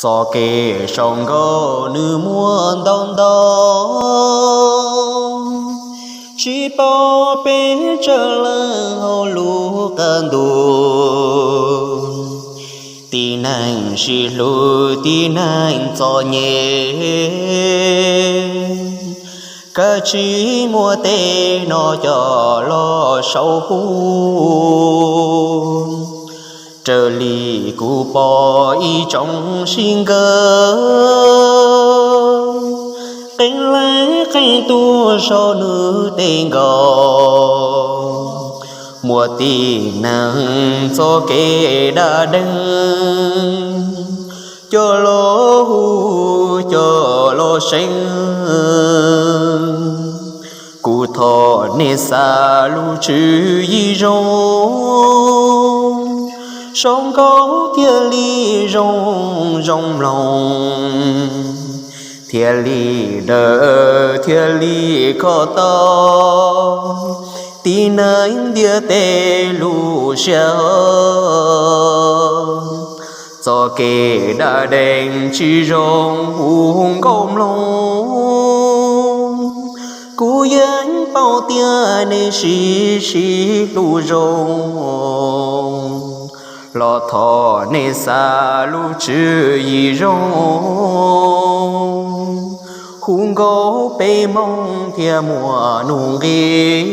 Txoj kev sau nkauj nws muaj ntau ntau, tsis paub peb tsawg leej hauv lub qab ntuj. Tib neeg sib hlub tib neeg txom nyem, koj tsis muaj tej no coj los sau hu. Raws li kuv pom ib tsoom sib nkawd, qee leej qee tus sau nws tej nkauj, muaj tib neeg txoj kev dab deeg, coj los hu, coj los seev. Kuv thov nej xa lub tswv yim zoo, sau nkauj thiaj li zoo zoo mloog, thiaj li daws thiaj li kho tau tib neeg ntiaj teb lub siab. Txoj kev dab deeg tsis zoo hu nkauj mloog, kuv yeej paub tias nej sib sib hlub zoo, los thov nej xa lub tswv yim zoo, hu nkauj peb Hmoob thiaj muaj nuj nqis.